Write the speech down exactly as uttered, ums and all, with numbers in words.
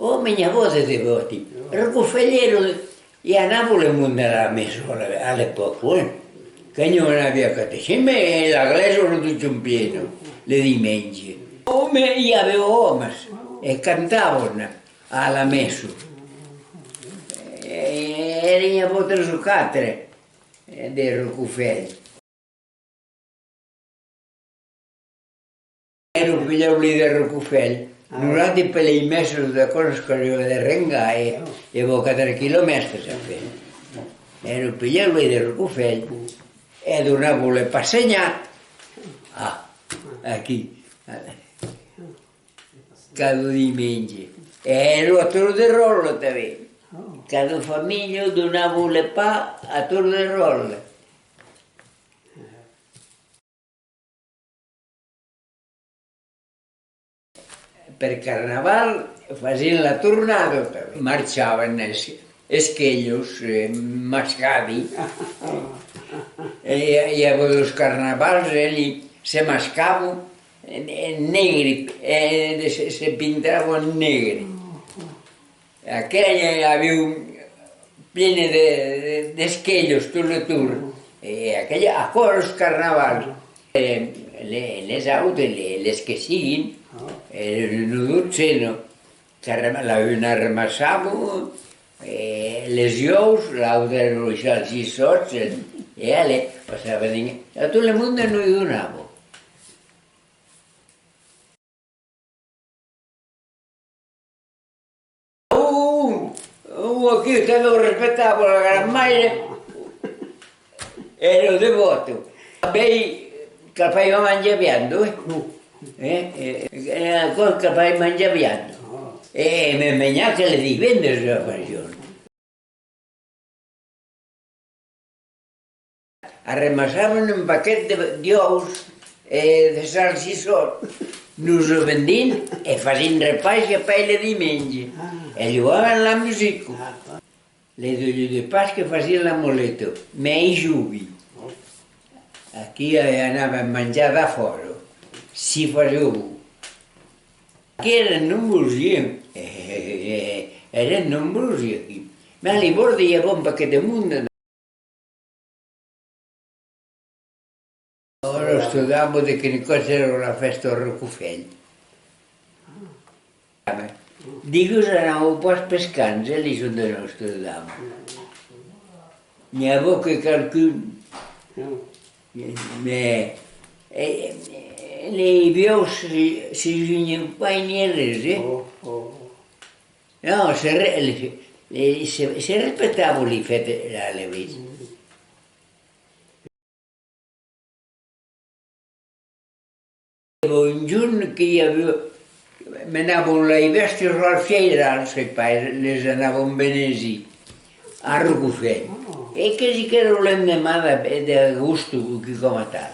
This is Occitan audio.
Ò, me n'i avó de devòti. Rocofèl èra, i anava lo monde a la messa a la, a l'epòca, eh. Que n'i aviá catechisme e la glèisa èra totjorn plena, le dimenge. Ò, me i aviá òmes e cantavan a la messa. E, e n'i avó tres o quatre, eh, de Rocofèl. Èra pilhòu li de Rocofèl. Nosati, per lei messas de còps que caliá de rengar, e, e vau quatre quilomèstres a pè. Èra pilhòu li de Rocofèl. E donava le pa senhat. Ah, aquí. Cada dimenge. E èra a torn de ròtle tanben. Cada familha donava le pa a torn de ròtle. Per Carnaval fasián la tornada tanben. Marchavan es-, esquelhos, eh, mascadi. E i, i aviá los carnavals, eli se mascavan en, en negre, eh, se, se pintavan en negre. Aquel aviá plene de, de, d'esquelhos tot le torn. E aquel, aquò's carnaval. E le, les autes, le, les que siguin, e una dotzena, qu'arrema-, la una arremassava, e les uòus, l'autra èra los salsissòts, e, e ale, passavan en, a tot le monde nos donava. Ò, ò, aquí tanben respectava la gran-maire. Èra devòta. Vei, que fai manjar vianda, eh? Eh, eh, eh, aquò que fai manjar vianda. E me menhava que le divendres la fasián. Arremassavan un paquet de, d'uòus e de salsissòt. Nos o vendián e fasián repais e pèi le dimenge. E lhogàvem la musica. Le dilhèu de Pasca fasián la moleta, mei jovi. Aquí, eh, anàvem manjar defòra. Si fasiá bon. Aquí èran nombrosi, eh? Èran nombrosi aquí. Mès a li bòrdi i aviá un paquet de monde. Ò, nos totava de quini còps èra la fèsta a Rocofèl. Digus anava pas pes camps, eh, li jorns de Nòstra Dama. N'i aviá que qualqu'un. Mès, eh, eh, lei uòus si, si junhián pas ni res, eh. Non, se re-, le, le, se, se respectava li fèstas alavetz. Un jorn que i aviá, menavan lei bèstias al fieiral, sai pas, les anavan benesir a Rocofèl. E que si qu'èra l'endeman de, d'agost o quicòm atal.